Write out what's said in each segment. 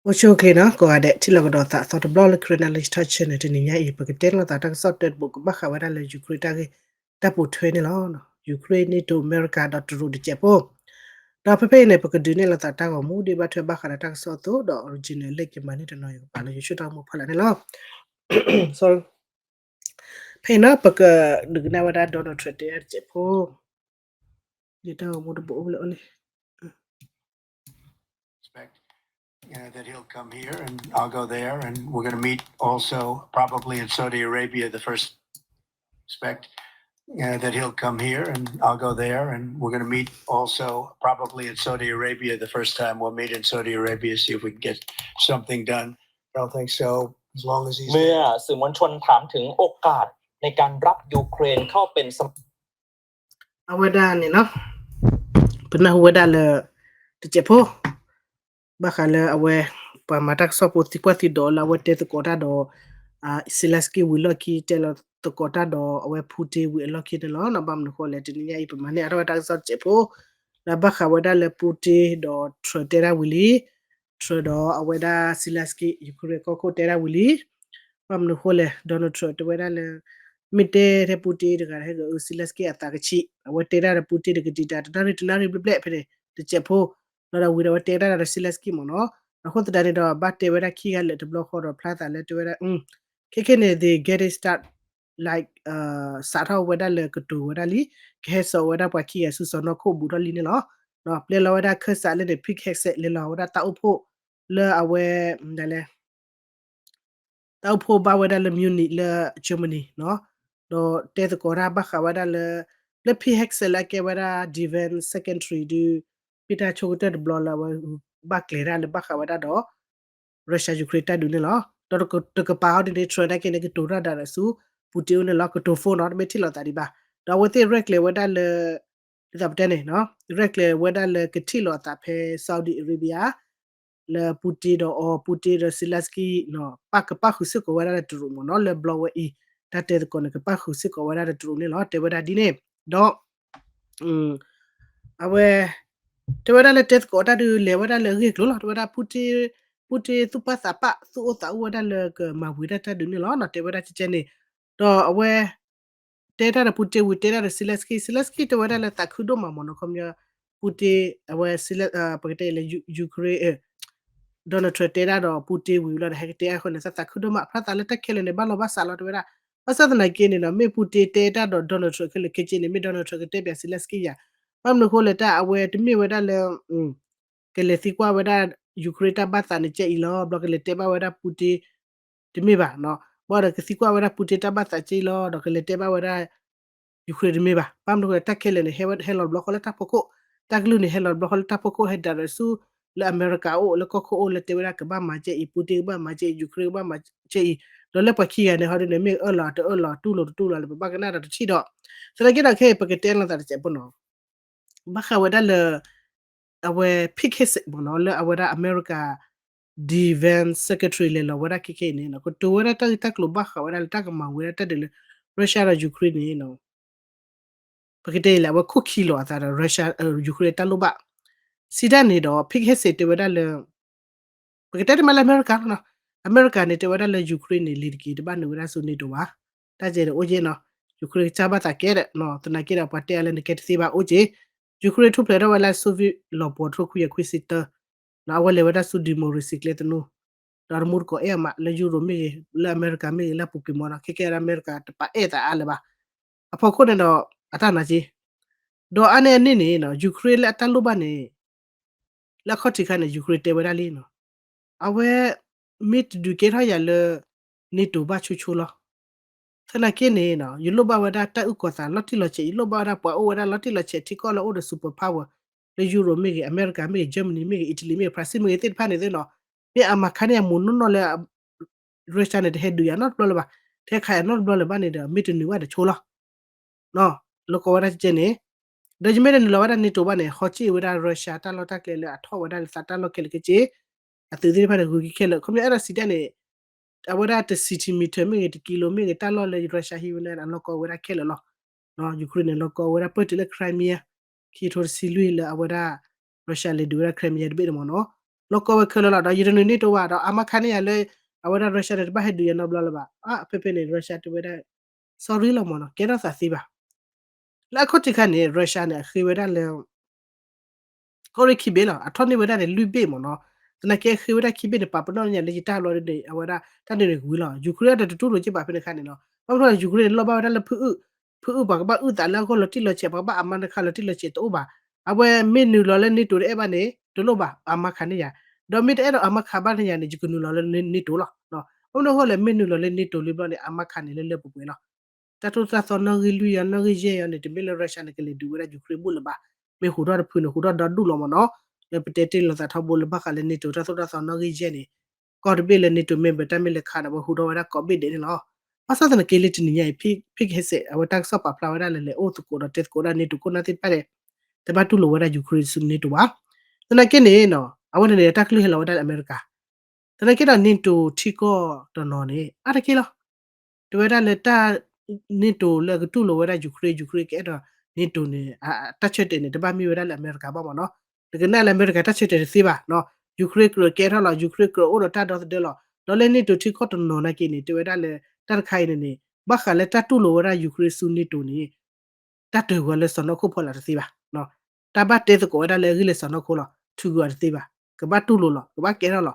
အိၣ်ဆူၣ်အိၣ်ချ့နီၤ ကိးဂၤဒဲး ထံၣ်လိာ်ကဒီးသးအသီတဘျီလၢ Karen Knowledge Talk Channel တနံၤညါအံၤ ပကတဲလိာ်သးတၢ်ကစီၣ်တၢတဘိးကဘၣ်ဃးဝဲဒၣ်လၢ Ukraine တၢ်ဂ့ၢ် တၢ်ပိာ်ထွဲန့ၣ်လီၤ. Ukraine, NATO, အမဲရကၤ ဒီးတရူးတစဲးဖိ ဒီးဖဲဖဲအံၤန့ၣ် ပကဒုးနဲၣ်လိာ်သးတၢ်ဂီၤမူဒ်ဘၣ်ထွဲဘၣ်ဃးဒီးတၢ်ကစီၣ်အသိး ဒီး original လၢကမၤန့ၢ်တနီၤ ယကပာ်လၢယဆိၣ်တၢ်မူဖီလာ်န့ၣ်လီၤ. ဖဲအံၤနီၤ ပကဒုးကနၣ်ဝဲဒၣ် Donald Trump တဲတၢ်တစဲးဖိ ယတၢ်ဂီၤမူတဘိးအိၣ်လၢအီၤလံ expect, uh, that he'll come here and I'll go there, and we're going to meet also probably in Saudi Arabia the first. Expect, uh, that he'll come here and I'll go there, and we're going to meet also probably in Saudi Arabia the first time. We'll meet in Saudi Arabia, see if we can get something done. I don't think so, as long as he's there. เมื่อสื่อมวลชนถามถึงโอกาสในการรับยูเครนเข้าเป็นสมาชิก အဝဲဒၣ်န့ၣ်နီၤ ပနၢ်ဟူဝဲဒၣ်လၢ တစဲးဖိ ဘၣ်ဃးလၢအဝဲ ပှၤမၤတၢ်ကစီၣ်ဖိသံကွၢ်သံဒိးလၢအဝဲတဲသကိးတၢ်ဒီး Zelensky ဝံၤအလီၢ်ခံ တဲလီၤသကိးတၢ်ဒီးအဝဲ Putin ဝံၤအလီၢ်ခံန့ၣ်လီၤ. ဘၣ်မနုၤဃိလဲၣ် တနံၤညါအံၤ ပမၤန့ၢ်အါထီၣ်ဝဲတၢ်ကစီၣ်တစဲးဖိ လၢဘၣ်ဃးဝဲဒၣ်လၢ Putin ဒီး Trump တဲဒၣ်ဝံၤလံ Trump ဒီးအဝဲဒၣ် Zelensky Ukraine ကီၢ်ခိၣ်တဲဒၣ်ဝံၤလံ ဘၣ်မနုၤဃိလဲၣ် Donald Trump တဲဝဲဒၣ်လၢ မ့ၢ်တဲထဲ Putin တဂၤဟဲက Zelensky အသးကဆံး အဝဲတဲဒၣ်ဒီး Putin တကတံာ်တာ် တနၣ်ရံၣ်တနၣ်ရံၣ်ဘျဲၣ်ဘျဲၣ်ဖဲန့ၣ် တစဲးဖိ ဒီးဒီးဝံၤဒီးအဝဲတဲဒၣ်ဒီး Zelensky မ့ၢ်နီၤ အဃိသတးန့ၣ်ဒီး ဘၣ်တဲဝဲဒၣ်ခံဂၤလၢာ်တဘျီဃီဒီးဖျါသးလၢတဲဝဲဒၣ် ခဲခဲန့ၣ် they getting start like စးထီၣ်ဝဲဒၣ်လၢကတိၤဝဲဒၣ်လံ ကဟဲစိာ်ဝဲဒၣ်ပှၤခံဂၤဆူစီၢ်နီၤခိၣ်ဘူးထီၣ်လံန့ၣ်လီၤ. ပျဲလီၤဝဲဒၣ်ခၢၣ်စးလၢန့ၣ် Pete Hegseth လဲၤလီၤဝဲဒၣ်တၢ်အိၣ်ဖှိၣ်လၢအဝဲ ဒ်လဲၣ် တၢ်အိၣ်ဖှိၣ်ဘၣ်ဝဲဒၣ်လၢ Munich လၢ Germany နီၤ ဒီးတဲသကိးတၢ်ဘၣ်ဃးဝဲဒၣ်လၢ လၢ Pete Hegseth လၢအကဲဝဲဒၣ် Defense Secretary ဒုး မ့ၢ်တၢ်ဆိကတၢၢ်တဘျီလၢအဝဲ ဘၣ်ကျဲၤတၢ်လၢဘၣ်ဃးဝဲဒၣ်ဒီး Russia Ukraine တၢ်ဒုးန့ၣ်လီၤ. ဒီးတကပၤအီၤဒ်န့ၣ် Trump နာ်က့န့ၣ် ကတိၤတၢ်ဒၣ်ဒီးဆူ Putin အိၣ်န့ၣ်လီၤ. ကတိၤ phone နီၤ တမ့ၢ်ထံၣ်လိာ်သးဒံးဘၣ်. ဒီးအဝဲသ့ၣ်ရဲၣ်ကျဲၤဝဲဒၣ်လၢ ဒ်သိးပတဲန့ၣ် ရဲၣ်ကျဲၤဝဲဒၣ်လၢကထံၣ်လိာ်အသးဖဲ Saudi Arabia လၢ Putin ဒီးအီၤ Putin ဒီး Zelensky ပၣ်ကပၣ်ဃုာ်စ့ၢ်ကီးဝဲဒၣ်လၢတရူးမ့ၢ်နီၤ လၢဘျီဝဲအံၤ တၢ်တဲသကိးန့ၣ် ကပၣ်ဃုာ်စ့ၢ်ကီးဝဲဒၣ်လၢတရူးန့ၣ်လီၤ. တဲဝဲဒၣ်ဒ်န့ၣ် ဒီး အဝဲ တဲဝဲဒၣ်လၢတဲသကိးတၢ်ဒုးလဲၤဝဲဒၣ်လၢအဂ့ၢ်အကျိၤလီၤ. တဲဝဲဒၣ် Putin, Putin သူၣ်ပၢ်သးပၢ် သူၣ်အိၣ်သးအိၣ်ဝဲဒၣ်လၢကမၤဝံၤဒၣ်တၢ်ဒုးန့ၣ်လီၤ. တဲဝဲဒၣ်ကဲကဲန့ၣ် ဒီးအဝဲ တဲတၢ်ဒီး Putin ဝံၤ တဲတၢ်ဒီး Zelensky, Zelensky တဲဝဲဒၣ်လၢသးခုဒိၣ်မးမ့ၢ်နီၤ ခီပညီ Putin အဝဲ ပကတဲလၢ Ukraine, Donald Trump တဲတၢ်ဒီး Putin ဝံၤလီၤဒီး ဟဲကတဲအဃိန့ၣ် သးသးခုဒိၣ်မး ဖျါသးလၢတၢ်ခဲလၢာ်န့ၣ် ဘၣ်လီၤဘၣ်စးလီၤ တဲဝဲဒၣ်. ဘၣ်ဆၣ်သနာ်က့န့ၣ်နီၤ မ့ၢ် Putin တဲတၢ်ဒီး Donald Trump ခဲလၢာ်ခဲဆ့န့ၣ် မ့ၢ် Donald Trump ကတဲပၠး Zelensky ယၤ ဘၣ်မနုၤဃိလဲၣ် တၢ်အဝဲတမ့ၢ်ဝဲဒၣ်လၢ ကလဲၤသံကွၢ်ဝဲဒၣ် Ukraine တၢ်ဘၣ်သးန့ၣ်ကဲအံၤလီၤ. ဘျီကလဲၤတဲဘၣ်ဝဲဒၣ် Putin တမ့ၢ်ဘၣ်နီၤ. ဘၣ်ဒီးကသံကွၢ်ဝဲဒၣ် Putin တၢ်ဘၣ်သးကဲအံၤလီၤ ဒီးကလဲၤတဲဘၣ်ဝဲဒၣ် Ukraine တမ့ၢ်ဘၣ်. ဘၣ်မနုၤဃိလဲၣ် တၢ်ခဲလၢာ်န့ၣ် ဟဲလီၤတဘျီဃီလၢတၢ်ဖီခိၣ်, တၢ်ကလုၢ်န့ၣ် ဟဲလီၤတဘျီဃီလၢတၢ်ဖီခိၣ် ဟဲဒၣ်ဒီးဆူ လၢအမဲရကၤအိၣ် လၢကီၢ်ခိၣ်အိၣ် လၢတဲဝဲဒၣ်ကဘၣ်မၤကဲအံၤ Putin ကဘၣ်မၤကဲအံၤ Ukraine ကဘၣ်မၤကဲအံၤ, ဒီးလၢပှၤခံဂၤန့ၣ် ဟီဒ်န့ၣ် မ့ၢ်အၢၣ်လီၤတအၢၣ်လီၤ တူၢ်လိာ်တတူၢ်လိာ်လၢပဘၣ်ကနၣ်ဒီးတထံၣ်ဒီး သနာ်က့ဒီးခဲအံၤ ပကတဲလိာ်သးတစဲးဖိနီၤ ဘၣ်ဃးဝဲဒၣ်လၢ အဝဲ Pete Hegseth မ့ၢ်နီၤ လၢအဝဲဒၣ် အမဲရကၤ Defense Secretary လဲၤလီၤဝဲဒၣ်ခဲခဲအံၤန့ၣ် ကတိၤဝဲဒၣ်တၢ်ဂ့ၢ်တၢ်ကျိၤဘၣ်ဃးဝဲဒၣ်လၢတၢ်ကမၤဝံၤဒၣ်တၢ်ဒုးလၢ Russia ဒီး Ukraine န့ၣ် ပကတဲအံၤလၢ အဝဲခိၣ်ခံလီၤအသးဒီး Russia, Ukraine တၢ်လိၣ်ဘၣ် စံးတၢ်န့ၣ်ဒီး Pete Hegseth တဲဝဲဒၣ်လၢ ပကတဲတမံၤလၢအမဲရကၤလီၤနီၤ, အမဲရကၤန့ၣ် တဲဝဲဒၣ်လၢ Ukraine န့ၣ် လ့ၤတက့ၤ တဘၣ်နုာ်ဝဲဒၣ်ဆူ NATO ဘၣ်. တၢ်ကဲဒီးအိၣ်က့နီၤ, Ukraine ကစၢ်ဘၣ်သးကဲဒီး သနာ်က့ဒီး ပှၤတဲအါလၢနကဲတသ့ဘၣ်အိၣ်က့, Ukraine ထူၣ်ဖျဲးထီၣ်ဝဲလၢ Soviet လီၤပှီၤတထိခွံကယၤခွံဆံတၢ, အဝဲလဲၤဝဲဒၣ်ဆူ democracy ကျဲသနူ, ဒီးတမူတကိးအဲၣ်အမး လၢယူရိၤမ့ၢ်ဂ့ၤ လၢအမဲရကၤမ့ၢ်ဂ့ၤ လၢအပူၤကွံာ်မီၤနီၤ, ခဲကဲဒၣ်အမဲရကၤတပာ်အဲၣ်သးအါလၢၤဘၣ်. အဖီခိၣ်န့ၣ်ဒီး အတၢ်နာ်က့ ဒီးအါန့ၢ်အန့ၣ်န့ၣ် Ukraine လၢအတၢ်လိၣ်ဘၣ်န့ၣ် လၢအခီၣ်ထံးခါန့ၣ် Ukraine တဲဝဲဒၣ်လံနီၤ, အဝဲ မ့ၢ်တဒုးကဲထီၣ်ယၤလၢ NATO ဘၣ်ဆိဆိလီၤ. သနာ်က့န့ၣ် ယလိၣ်ဘၣ်ဝဲဒၣ်တၢ်အုၣ်ကီၤသးလီၤတံၢ်လီၤဆဲး, ယလိၣ်ဘၣ်ဝဲဒၣ်ပှၤအိၣ်ဝဲဒၣ်လီၤတံၢ်လီၤဆဲးထံကီၢ်လၢအိၣ်ဒီး superpower လၢယူရိၤမ့ၢ်ဂ့ၤ, အမဲရကၤမ့ၢ်ဂ့ၤ, Germany မ့ၢ်ဂ့ၤ, Italy မ့ၢ်ဂ့ၤ, France မ့ၢ်ဂ့ၤသ့ၣ်တဖၣ်န့ၣ်သ့ၣ်နီၤ, မ့ၢ်အမၤခါန့ၢ်အမိၢ်နီၢ်နီၢ်လၢ Russia န့ၣ် တဟဲဒုးယၤနီတဘျီလၢၤဘၣ်, တဟဲခးယၤနီတဘျီလၢၤဘၣ်န့ၣ်ဒီး မ့ၢ်တနုာ်ဘၣ်ဒီးဆိလီၤ. လီၤကီဝဲဒၣ်ကဲန့ၣ်, ဒီးယမ့ၢ်တနုာ်လီၤဝဲဒၣ် NATO ဘၣ်န့ၣ် ဟီက့ၢ်ဝဲဒၣ် Russia တၢ်လီၢ်တၢ်ကျဲလၢအထီၣ်ဝဲဒၣ်လၢသးတၢ်လီၢ်ခဲလၢာ်ခဲဆ့, အသုးသ့ၣ်တဖၣ်န့ၣ် ဂုၤက့ၤခဲလၢာ်, ခီပညီအဲၣ်ဒိးစံးတၢ်န့ၣ် အဝဲဒၣ်တ centimeter မ့ၢ်ဂ့ၤ တ kilo မ့ၢ်ဂ့ၤ တၢ်လီၢ်လၢ Russia ဟံးဝဲန့ၣ် အလီၤကီဝဲဒၣ်ခဲလၢာ်လီၤ. Ukraine န့ၣ် လီၤကီဝဲဒၣ်ပၢၢ်တုၤလၢ Crimea ခံကထိတဆံလွံၢ်လၢအဝဲဒၣ် Russia လဲၤဒုးဝဲဒၣ် Crimea တဘ့ၣ်န့ၣ်မ့ၢ်နီၤ. လီၤကီဝဲခဲလၢာ်လီၤ. ဒီးယတနုာ် NATO ဘၣ်ဒီး အါမးခးန့ၢ်ယၤလၢ အဝဲဒၣ် Russia န့ၣ် တဘၣ်ဟဲဒုးယၤနီတဘျီလၢၤဘၣ်. အဖဲဖဲန့ၣ် Russia တဲဝဲဒၣ် sorry လီၤမ့ၢ်နီၤ, ကဲထီၣ်သးသ့ဘၣ်. လၢအခီၣ်ထံးခါန့ၣ် Russia န့ၣ် အဃ့ဝဲဒၣ်လၢ ကီၢ်ရ့ၣ်ခံဘ့ၣ်လီၤ. အထီၣ်န့ၢ်ဝဲဒၣ်န့ၣ် လွံၢ်ဘ့ၣ်မ့ၢ်နီၤ. သနာ်က့အဃ့ဝဲဒၣ်ခံဘ့ၣ်န့ၣ် ပာ်ပနီၣ်န့ၢ်ယၤလၢယတၢ်လီၤဒ်န့ၣ် အဝဲဒၣ်တၢ်ဒ်န့ၣ်ဝံၤလီၤ. Ukraine အတၢ်တတူၢ်လိာ်က့ဘၣ်ဖဲန့ၣ်ခါန့ၣ်နီၤ. ဘၣ်မနုၤ Ukraine န့ၣ် လီၢ်ဘၣ်ဝဲဒၣ်လၢဖုအုၣ်, ဖုအုၣ်ပှၤကဘၣ်အုၣ်သးလၢအဂီၢ်လီၤတံၢ်လီၤဆဲး, ပှၤကဘၣ်အမါနခါလီၤတံၢ်လီၤဆဲးတအိၣ်ဘၣ်. အဝဲမ့ၢ်နုာ်လီၤလၢ NATO တအဲၣ်ဘၣ်န့ၣ် တလိၣ်ဘၣ်, အါမးခးန့ၢ်ယၤ. ဒီးမ့ၢ်တအဲၣ်ဒိးအါမးခးဘၣ်န့ၢ်ယၤန့ၣ် ယကနုာ်လီၤလၢ NATO လီၤ. ဘၣ်မနုၤအဃိလဲၣ် မ့ၢ်နုာ်လီၤလၢ NATO လံဘျီန့ၣ် အါမးခးန့ၢ်လၢလၢပှဲၤပှဲၤလီၤ. တၢ်သိၣ်တၢ်သီနီၣ်ဂံၢ်လွံၢ်ယီၤ နီၣ်ဂံၢ်ယဲၢ်ယီၤန့ၣ် တမ့ၢ်လၢ Russia န့ၣ် ကလဲၤဒုးဝဲဒၣ် Ukraine ဘူၣ်လၢၤဘၣ်. မ့ၢ်ဟူးထီၣ်တဖုန့ၣ် ဟူးထီၣ်ဒီဒူၣ်လီၤမ့ၢ်နီၤ. လၢပတဲတ့ၢ်လိာ်သးထီဘိလၢဘၣ်ဃးလၢ NATO တၢ်သိၣ်တၢ်သီနီၣ်ဂံၢ်ယဲၢ်န့ၣ် ကီၢ်တဘ့ၣ်လၢ NATO member တၢ်မ့ၢ်လဲၤခးဒီး ပဟူးထီၣ်ဝဲဒၣ်ကိးဘ့ၣ်ဒဲးန့ၣ်လီၤ. ဘၣ်ဆၣ်သနာ်က့လၢတနံၤညါအံၤ Pete Hegseth အဝဲတၢ်ကစီၣ်ပာ်ဖျါဝဲဒၣ်လၢ လဲၤအိၣ်သကိးဒီးတဲသကိးဒၣ် NATO ခိၣ်နၢ်သ့ၣ်တဖၣ်န့ၣ် တဘၣ်တူၢ်လိာ်ဝဲဒၣ် Ukraine ဆူ NATO ဘၣ်. သနာ်က့န့ၣ်နီၤ အဝဲန့ၣ်န့ၣ် တၢ်ကလုၢ်ဟဲလီၤဝဲဒၣ်လၢအမဲရကၤ သနာ်က့ဒီး NATO ထံကီၢ်တနီၤန့ၣ် အါတက့ၢ်လီၤ. တဲဝဲဒၣ်လၢတၢ် NATO လၢကတူၢ်လိာ်ဝဲဒၣ် Ukraine, Ukraine ကအဲၣ်ဒိး NATO န့ၣ် တၢ်ဆၢတဲာ်န့ၣ် တဘၣ်မ့ၢ်ဝဲဒၣ်လၢအမဲရကၤဘၣ်မ့ၢ်နီၤ. နကနၣ်လၢအမဲရကၤတၢ်ဆၢတဲာ်တသ့ဘၣ်နီၤ. Ukraine ကြၢးကဲထီၣ်လီၤ, Ukraine ကြၢးအိၣ်ဒီးတၢ်ဒီသဒၢလီၤ. ဒီးလၢ NATO ထံကီၢ်တနီၤနာ်က့န့ၣ် တဲဝဲဒၣ်လၢ တၢ်တခါအံၤန့ၣ်န့ၣ် ဘၣ်ဃးလၢတၢ်တူၢ်လိာ်ဝဲဒၣ် Ukraine ဆူ NATO န့ၣ် တၢ်တၢၢ်ဂီၤလၢစီၢ်နီၤခိၣ်ဖီလာ်တသ့ဘၣ်. တၢ်ဘၣ်တဲသကိးဝဲဒၣ်လၢအဂ့ၢ်လၢစီၢ်နီၤခိၣ်လီၤ. ထုးကွံာ်အီၤတသ့ဘၣ်. ကဘၣ်တူၢ်လိာ်လီၤ, ကဘၣ်ကဲထီၣ်လီၤ.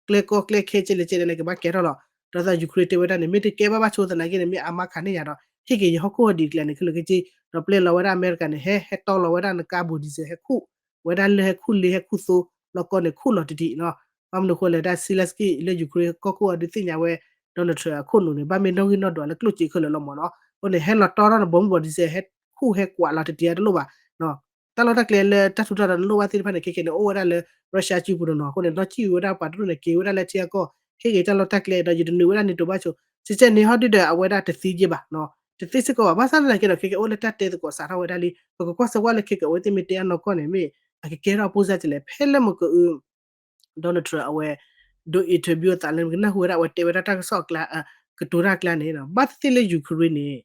ကျဲကီၢ်ကျဲခဲကဲလဲၣ်ကဲလဲၣ်န့ၣ် ကဘၣ်ကဲထီၣ်လီၤ. ဒီးသး Ukraine တဲဝဲဒၣ်န့ၣ် မ့ၢ်တကဲဘၣ်ဘၣ်ဆိသနာ်က့န့ၣ် မ့ၢ်အါမးခးန့ၢ်ယၤဒီး ဟ့ၣ်က့ၤယဟီၣ်ခိၣ်အဒံးကျဲန့ၣ် ခဲလၢာ်ခဲဆ့ ဒီးပျဲလီၤဝဲဒၣ်အမဲရကၤန့ၣ် ဟဲဟဲတီလီၤဝဲဒၣ်နကါဘူး diesel ဟဲခူၣ်ဝဲဒၣ်လၢဟဲခူၣ်လ့ဟဲခူၣ်သိ လီၢ်ကီၢ်န့ၣ်ခူၣ်လီၤတံၢ်တံၢ်နီၤ. ဘၣ်မနုၤအဃိလဲၣ် ဒၣ် Zelenskyy လၢ Ukraine ကီၢ်ခိၣ်အဒုးသ့ၣ်ညါဝဲ Donald Trump အခိၣ်နူာ်န့ၣ် ဘၣ်မ့ၢ်နီၣ်ဂံၢ်နီၣ်ဒွးလၢကျိၣ်စ့ခဲလၢာ်လီၤမ့ၢ်နီၤ. အဃိန့ၣ် ဟဲလီၤတီထီၣ်နဘူးမုၢ်ဘူး diesel ဟဲခူၣ်ဟဲကွးလီၤတံၢ်တံၢ်အါတလိၣ်ဘၣ်. တၢ်လီၢ်တၢ်ကျဲလၢတၢ်ထူးတၢ်တီၤနလိၣ်ဘၣ်သ့ၣ်တဖၣ်န့ၣ် ခဲကဲန့ၣ် အိၣ်ဝဲဒၣ်လၢ Russia စုပူၤတနီၤအဃိန့ၣ် ဒီးစံၣ်ဝဲဒၣ်ပှၤတရူၣ်န့ၣ် က့ၤဝဲဒၣ်လၢထံအကီၢ် ဟ့ၣ်က့ၤတၢ်လီၢ်တၢ်ကျဲဒီး ယတနုာ်ဝဲဒၣ် NATO ဘၣ်ဆိ စံးဆဲန့ၣ်ဟီဒုဒီး အဝဲဒၣ်တသ့က့ဘၣ်နီၤ. တသ့စ့ၢ်ကီးဘၣ်. ဘၣ်ဆၣ်သနာ်က့ဒီး ခဲကဲအိၣ်လၢတၢ်တဲသကိးစးထီၣ်ဝဲဒၣ်လံ. ပကကွၢ်စၢၤဝဲလၢခဲကဲအဝဲသ့ၣ်မ့ၢ်တဲအနီၢ်ကီၢ်န့ၣ် မ့ၢ်အကကဲထီၣ်အပိၢ်စၢ်ကလဲၣ် ဖဲလၢမ့ၢ်ကအု Donald Trump အဝဲ ဒိး interview အသးလၢနကနၢ်ဟူဝဲဒၣ် အဝဲတဲဝဲဒၣ်တၢ်ကစီၣ်အကျါ ကတိၤတၢ်အကျါန့ၣ် ဘၣ်သ့ၣ်သ့ၣ်လၢ Ukraine န့ၣ်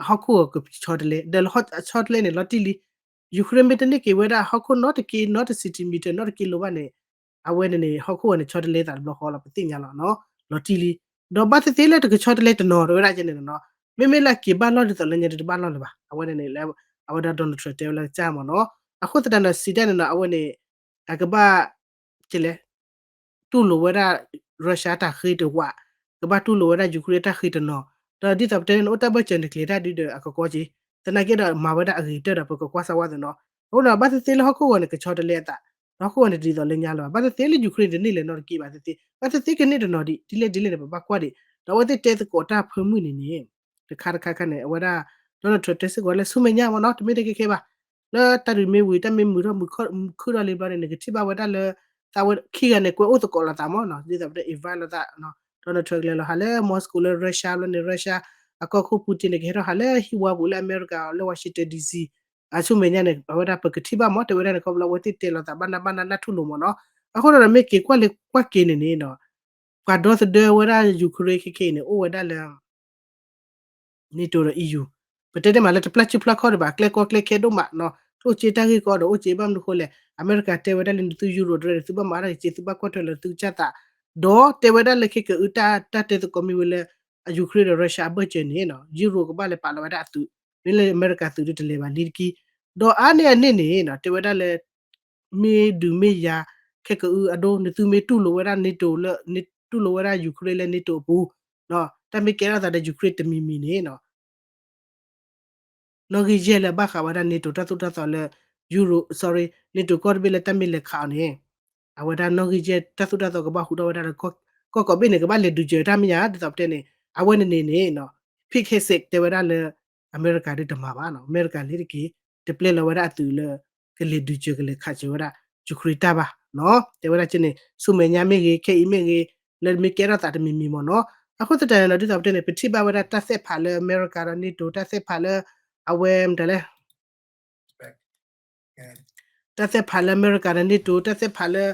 အဟီၣ်ခိၣ်အကဆီတလဲ ဒီးဆီတလဲန့ၣ် လီၤတံၢ်လံ. Ukraine မ့ၢ်တန့ၢ်က့ၤဝဲဒၣ်ဟီၣ်ခိၣ်နီတက့ နီတ centimeter နီတက့လိၤဘၣ်န့ၣ် အဝဲန့ၣ်န့ၣ် ဟီၣ်ခိၣ်ဝဲန့ၣ် ဆီတလဲသးတဘျီဃီလီၤ ပသ့ၣ်ညါလီၤနီၤ လီၤတံၢ်လံ. ဒီးဘၣ်သ့ၣ်သ့ၣ်လၢတကဆီတလဲတနီၤ တဲဝဲဒၣ်ကဲန့ၣ်နီၤ မ့မ့ၢ်လၢအက့ၤဘၣ်လီၢ်ဒ်သိးလၢညါဒီးတဘၣ်လီၢ်လၢၤဘၣ်. အဝဲန့ၣ်န့ၣ်လၢ အဝဲဒၣ် Donald Trump တဲဝဲလၢကစၢ်မ့ၢ်နီၤ. အဃိသတးန့ၣ် စံးတၢ်န့ၣ်နီၤ အဝဲန့ၣ် အကဘၣ် ကလဲၣ် တူၢ်လိာ်ဝဲဒၣ် Russia တၢ်ဃ့တဝး, ကဘၣ်တူၢ်လိာ်ဝဲဒၣ် Ukraine တၢ်ဃ့တနီၤ, ဒီးဒ်သိးပတဲန့ၣ် အိၣ်တၢ်ဘၢၣ်စၢၤန့ၣ် ကျဲၤတၢ်ဒုဒီးအကကီက့ၤ, သနာ်က့ဒီးမၤဝဲဒၣ်အဂ့ၤကတၢၢ်ဒီးပကကွၢ်စၢၤဝဲသ့ၣ်နီၤ. အဃိဒီး ဘၣ်သ့ၣ်သ့ၣ်လၢဟီၣ်ခိၣ်ဂီၤန့ၣ် ကဆီတလဲအသး, ဒီးဟီၣ်ခိၣ်ဂီၤန့ၣ်ဒ်သိးလၢညါလၢၤဘၣ်. ဘၣ်သ့ၣ်သ့ၣ်လၢ Ukraine တန့ၢ်လဲၤနီတက့ဘၣ်သ့ၣ်သ့ၣ်, ဘၣ်သ့ၣ်သ့ၣ်ကန့ၢ်တနီၤဒံး ဒ်လဲၣ်ဒ်လဲၣ်န့ၣ် ပဘၣ်ကွၢ်ဒံး, ဒီးအဝဲသ့ၣ်တဲသကိးတၢ်ဖၢမုၢ်န့ၣ်န့ၣ် တခါတခါခါန့ၣ် အဝဲဒၣ် Donald Trump တဲစ့ၢ်ကီးလၢဆူမဲာ်ညါမ့ၢ်နီၤ တမ့ၢ်တကဲကဲဘၣ် လၢတၢ်ဒုးမ့ၢ်ဝံၤ တၢ်မ့ၢ်မုာ်ထီၣ်မုာ်ခုၣ်ထီၣ်လံဘျီန့ၣ် နကထံၣ်ဘၣ်ဝဲဒၣ်လၢ သးဝဲခံဂၤန့ၣ် ကွဲးအိၣ်သကိးလိာ်သးမ့ၢ်နီၤ, ဒ်သိးပတဲ invite လိာ်သး, Donald Trump ကလဲၤလီၤဟးလၢ Moscow လၢ Russia ဘျီန့ၣ် Russia အကီၢ်ခိၣ် Putin န့ၣ် ကဟဲထီၣ်ဟးလၢဟံၣ်ဝါပူၤလၢအမဲရကၤလၢ Washington D C အဆူမဲာ်ညါန့ၣ် အဝဲဒၣ်ပကထံၣ်ဘၣ်မ့ၢ် တဲဝဲဒၣ်န့ၣ် ခီဖျိလၢအဝဲသ့ၣ်တဲလိာ်သးဘၣ်နးဘၣ်နးနးထူၣ်လိာ်မ့ၢ်နီၤ. အဃိဒီးမ့ၢ်က့ၤကွၢ်လၢကွၢ်က့ၤန့ၣ်န့ၣ် ပှၤဒီသဒၢဝဲဒၣ် Ukraine ခဲခဲအံၤန့ၣ် အိၣ်ဝဲဒၣ်လၢ NATO ဒီး EU ပတဲတ့ၢ်မးလၢတပျၢ်စုဖျၢၣ်ခီၣ်ဒံးဘၣ် ကျဲကီကျဲခဲဒိၣ်မးနီၤ, အိၣ်က့တၢ်ဂ့ၢ်ကီဒီး အိၣ်က့ဘၣ်မနုၤဃိလဲၣ်, အမဲရကၤတဲဝဲဒၣ်လၢနသု Europe တရၢန့ၣ် သုဘၣ်မၤတၢ်က့ၤ သုဘၣ်ကွၢ်ထွဲလၢသုကစၢ်သး, ဒီးတဲဝဲဒၣ်လၢခဲကၢအုတၢ်တဲသကိးမ့ၢ်ဝဲလၢ Ukraine ဒီး Russia အဘၢၣ်စၢၤန့ၣ် Europe ကဘၣ်လဲၤပာ်လီၤဝဲဒၣ်အသုး, မ့ၢ်လၢအမဲရကၤသုးဒုတလဲၤဘၣ်လံတက့ၢ်, ဒီးအါန့ၢ်အန့ၣ်န့ၣ် တဲဝဲဒၣ်လၢ မ့ၢ်ဒုးမ့ၢ်ယၤ ခဲကအုအဒိ နသုမ့ၢ်တူၢ်လိာ်ဝဲဒၣ် NATO လၢ တူၢ်လိာ်ဝဲဒၣ် Ukraine လၢ NATO အပူၤ, တၢ်မ့ၢ်ကဲထီၣ်သးဒီး Ukraine တမံၤမံၤန့ၣ် နီၣ်ဂံၢ်ယဲၢ် လၢဘၣ်ဃးဝဲဒၣ် NATO တၢ်သိၣ်တၢ်သီလၢ Europe, sorry, NATO ကီၢ်တဘ့ၣ်လၢတၢ်မ့ၢ်လဲၤခးအီၤန့ၣ်, အဝဲဒၣ်နီၣ်ဂံၢ်ယဲၢ်တၢ်သိၣ်တၢ်သီကဘၣ်ဟူးထီၣ်ဝဲဒၣ်လၢ ကီၢ်ကိးဘ့ၣ်န့ၣ် ကဘၣ်လဲၤဒုးစၢၤတၢ်မ့ၢ်ယါ ဒ်သိးပတဲန့ၣ်, အဝဲန့ၣ်န့ၣ်န့ၣ် Pete Hegseth တဲဝဲဒၣ်လၢ အမဲရကၤဒုတမၤဘၣ်နီၤ, အမဲရကၤလံတက့ၢ် တပျဲလီၤဝဲဒၣ်အသုးလၢ ကလဲၤဒုးစၢၤကလဲၤခးစၢၤဝဲဒၣ် Ukraine တၢ်ဘၣ်နီၤ, တဲဝဲဒၣ်ကန့ၣ် ဆူမဲာ်ညါမ့ၢ်ဂ့ၤ ခဲအံၤမ့ၢ်ဂ့ၤ လၢမ့ၢ်ကဲထီၣ်သးတမံၤမံၤမ့ၢ်နီၤ, အဃိသတးန့ၣ်ဒီး ဒ်သိးပတဲန့ၣ် ပထံၣ်ဘၣ်ဝဲဒၣ်တၢ်သဲးဖးလၢအမဲရကၤဒီး NATO တၢ်သဲးဖးလၢ အဝဲမတၤလဲၣ် တၢ်သဲးဖးလၢအမဲရကၤဒီး NATO တၢ်သဲးဖးလၢ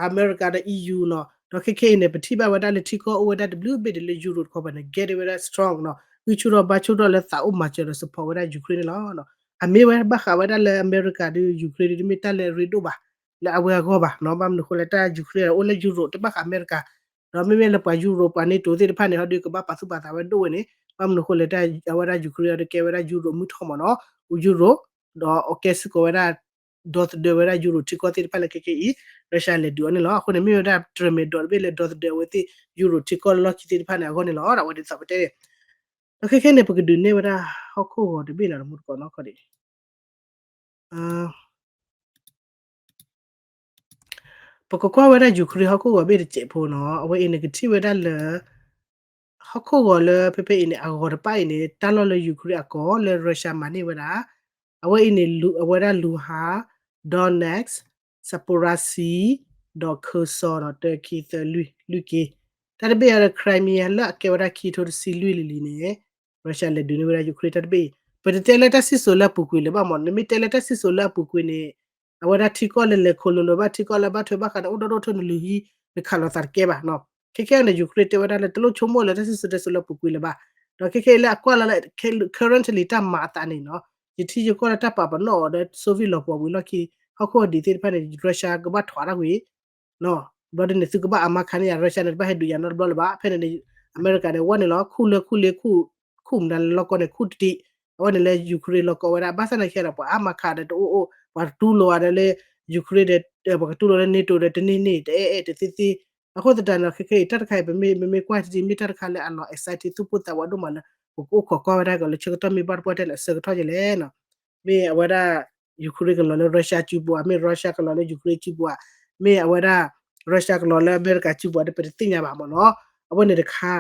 အမဲရကၤဒီး EU နီၤ, ဒီးခဲခဲအံၤန့ၣ် ပထံၣ်ဘၣ်ဝဲဒၣ်လၢထံကီၢ်အိၣ်ဝဲဒၣ်တဘျုးဘ့ၣ်ဒ်လၢ Europe တခီပၤန့ၣ် ကဲဒ်ဝဲဒၣ် strong နီၤ, ဂံၢ်ဆူၣ်ထီၣ်ဘါဆူၣ်ထီၣ်လၢသးအိၣ်မၤစၢၤဒီး support ဝဲဒၣ် Ukraine န့ၣ်လီၤ. အမ့ၢ်ဝဲဘၣ်ဃးဝဲဒၣ်လၢအမဲရကၤဒီး Ukraine ဒ်တမ့ၢ်တၢ်လၢအရ့ဒိၣ်ဘၣ် လၢအဝဲအဂီၢ်ဘၣ်နီၤ. ဘၣ်မနုၤအဃိလဲၣ် တၢ် Ukraine အိၣ်လၢ Europe တဘၣ်ဃးအမဲရကၤ, ဒီးမ့မ့ၢ်လၢပှၤ Europe ပှၤ NATO သ့ၣ်တဖၣ်န့ၣ် ဟီဒုးကဘၣ်ပာ်သူၣ်ပာ်သးဝဲဒိၣ်ဝဲန့ၣ် ဘၣ်မနုၤအဃိလဲၣ် အဝဲဒၣ် Ukraine ဟီဒုးကဲဝဲဒၣ် Europe မုၢ်ထီၣ်မ့ၢ်နီၤ, Europe ဒီးအကဲစ့ၢ်ကီးဝဲဒၣ် ဒီသဒၢဝဲဒၣ် Europe ထံကီၢ်သ့ၣ်တဖၣ်လၢခဲခဲအံၤ Russia လဲၤဒုးအီၤန့ၣ်လီၤ. အဃိန့ၣ် မ့ၢ်ဝဲဒၣ်တရမဲာ်ဒိးတဘ့ၣ်လၢဒီသဒၢအဝဲသ့ၣ် Europe ထံကီၢ်လီၢ်ခံသ့ၣ်တဖၣ်န့ၣ် အဂီၢ်န့ၣ်လီၤ. ဒီးအဝဲဒ်သိးပတဲန့ၣ် ဒီးခဲခဲန့ၣ် ပကဒုးနဲၣ်ဝဲဒၣ်ဟီၣ်ခိၣ်ဂီၤတဘ့ၣ်လီၤ တမူတကိးနီၢ်ခီဒံး ပကကွၢ်ဝဲဒၣ် Ukraine ဟီၣ်ခိၣ်ဂီၤဘ့ၣ်တစဲးဖိနီၤ, အဝဲအံၤန့ၣ်ကထံၣ်ဝဲဒၣ်လၢ ဟီၣ်ခိၣ်ဂီၤလၢဖဲဖဲအံၤန့ၣ် အဂီၤတပၣ်အံၤန့ၣ် တၢ်လီၢ်လၢ Ukraine အကိးလၢ Russia မၤန့ၢ်ဝဲဒၣ်, အဝဲအံၤန့ၣ် အဝဲဒၣ် Luhansk, Donetsk, Zaporizhzhia ဒီး Kherson ဒီး တၢ ခံ သၢ လွံၢ် လွံၢ်က့, တၢ်တဘ့ၣ်အံၤဒီး Crimea လၢအကဲဝဲဒၣ်ခံကထိတဆံလွံၢ်လံၤလံၤန့ၣ် Russia လဲၤဒုးန့ၢ်ဝဲဒၣ် Ukraine တၢ်တဘ့ၣ်အံၤ, ပတတဲလၢတၢ်စံၣ်စိၤလၢအပူၤကွံာ်လၢၤဘၣ်မ့ၢ်နီၤ, နမ့ၢ်တဲလၢတၢ်စံၣ်စိၤလၢအပူၤကွံာ်န့ၣ် အဝဲဒၣ်ထံကီၢ်လၢလဲၤခိၣ်လိၤလိၤဘၣ် ထံကီၢ်လၢဘၣ်ထွဲဘၣ်ဃးဒီးအိၣ်ဒီဒူၣ်ထၢၣ်နလုၢ်ဟံၣ် နခးလိာ်သးတကဲဘၣ်နီၤ. ခဲခဲအံၤန့ၣ် Ukraine တဲဝဲဒၣ်လၢတလိၣ်ဆိကမိၣ်လၢတၢ်စံၣ်စိၤတဲစိၤလၢအပူၤကွံာ်လၢၤဘၣ်, ဒီးခဲခဲအံၤလၢအကွၢ်လီၤလၢ currently တၢ်မၤအသးန့ၣ်နီၤ, ယထံယကီၢ်လၢတၢ်ပာ်ပနီၣ်အီၤဒီး Soviet လီၤပှီၢ်ဝံၤလီၢ်ခံ ဟီၣ်ခိၣ်အဒံးသ့ၣ်တဖၣ်န့ၣ် Russia ကဘၣ်ထွးတၢ်ဝံၤ ဘျီဒ်န့ၣ် သုကဘၣ်အါမးခါန့ၢ်ယၤ Russia န့ၣ် တဘၣ်ဟဲဒုးယၤနီတဘျီလၢၤဘၣ်. ဖဲန့ၣ်န့ၣ် အမဲရကၤန့ၣ် ဝဲန့ၣ်လီၤ ခူၣ်လၢခူၣ်လ့ ခူၣ်မနုၤလၢလီၢ်ကီၢ်န့ၣ် ခူၣ်တတံၢ်, အဝဲန့ၣ်လၢ Ukraine လီၢ်ကီၢ်ဝဲဒၣ် ဘၣ်ဆၣ်သနာ်က့ဒီး ပှၤအါမးခါဒီးတအိၣ်အိၣ် ပှၤတတူၢ်လိာ်ဝဲဒၣ်လၢ Ukraine ဒီး ပှၤကတူၢ်လိာ်လၢ NATO ဒီးတန့ၢ်န့ၣ် တအဲၣ်အဲၣ်တသ့သ့, အဃိသတးန့ၣ် ခဲခဲအံၤ တၢ်တခါအံၤ ပမ့ၢ် ပမ့ၢ်ကွၢ်ထံထံ မ့ၢ်တၢ်တခါလၢအလီၤ excite သူၣ်ပိၢ်သးဝးဒိၣ်မးလၢ ပကအိၣ်ခိးကွၢ်ဝဲဒၣ်ကီးလၢ ဆၢကတီၢ်မ့ၢ်ဘၣ်တပှၢ်တဲလၢအဆၢကတီၢ်ယဲလဲၣ်နီၤ. မ့ၢ်အဝဲဒၣ် Ukraine ကလီၤလၢ Russia စုပူၤဧါ, မ့ၢ် Russia ကလီၤလၢ Ukraine စုပူၤဧါ, မ့ၢ်အဝဲဒၣ် Russia ကလီၤလၢအမဲရကၤစုပူၤဧါ ဒီးပတသ့ၣ်ညါဘၣ်မ့ၢ်နီၤ. အဝဲန့ၣ်တခါ,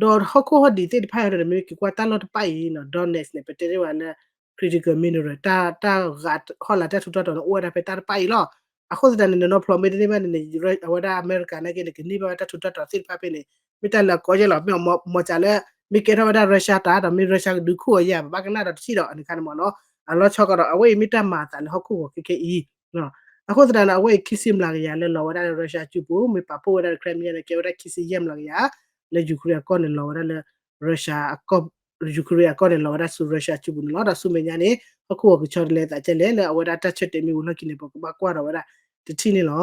ဒီးဟီၣ်ခိၣ်ဟီၣ်ဒံးသ့ၣ်တဖၣ်အံၤဒီး မ့ၢ်က့ၤကွၢ်တၢ်လီၢ်တပၣ်အံၤနီၤ Donetsk န့ၣ် ပတဲတ့ၢ်ဝဲလၢ critical mineral တၢ် တၢ်ဂၤဟီၣ်လာ်တၢ်ထူးတၢ်တီၤန့ၣ် အိၣ်ဝဲဒၣ်ဖဲတၢ်တပၣ်အံၤလီၤ. အဃိသတးန့ၣ် နနီဖျိးမ့ၢ်တန့ၢ်ဘၣ်န့ၣ်န့ၣ် အဝဲဒၣ်အမဲရကၤနာ်က့န့ၣ် ကန့ၢ်ဘၣ်ဝဲတၢ်ထူးတၢ်တီၤသ့ၣ်တဖၣ်ဖဲန့ၣ် မ့ၢ်တၢ်လၢအကီယဲၢ်လီၤ. မ့ၢ်အမီၤစးလၢ မ့ၢ်ကဲထီၣ်ဝဲဒၣ် Russia တၢ်ဒီး မ့ၢ် Russia ကဒုးခူၣ်အီၤယဲၢ် ပဘၣ်ကနၣ်ဒီးတထံၣ်ဒီးအန့ၣ်ခါန့ၣ်မ့ၢ်နီၤ. အလီၤဆီကဒီး အဝဲအံၤမ့ၢ်တၢ်မၤအသးလၢဟီၣ်ခိၣ်ဂီၤခဲခဲအံၤ အဃိသတးန့ၣ် အဝဲအံၤခံဆံမျးကယၤလၢလီၤဝဲဒၣ်လၢ Russia စုပူၤ မ့ၢ်ပာ်ဖှိၣ်ဝဲဒၣ်လၢ Crimea န့ၣ် ကဲဝဲဒၣ်ခံဆံယဲၢ်မျးကယၤ လၢ Ukraine အကီၢ်န့ၣ်လီၤဝဲဒၣ်လၢ Russia အကီၢ် Ukraine အကီၢ်န့ၣ်လီၤဝဲဒၣ်ဆူ Russia စုပူၤန့ၣ်လီၤ. ဒီးဆူမဲာ်ညါန့ၣ် ဟီၣ်ခိၣ်ဂီၤကဆီတလဲအသးကဲလဲၣ် လၢအဝဲဒၣ်တၢ်ဆၢတဲာ်မ့ၢ်ဝံၤလီၢ်ခံန့ၣ် ပကဘၣ်ကွၢ်ဒီးဝဲဒၣ်တထံၣ်န့ၣ်လီၤ.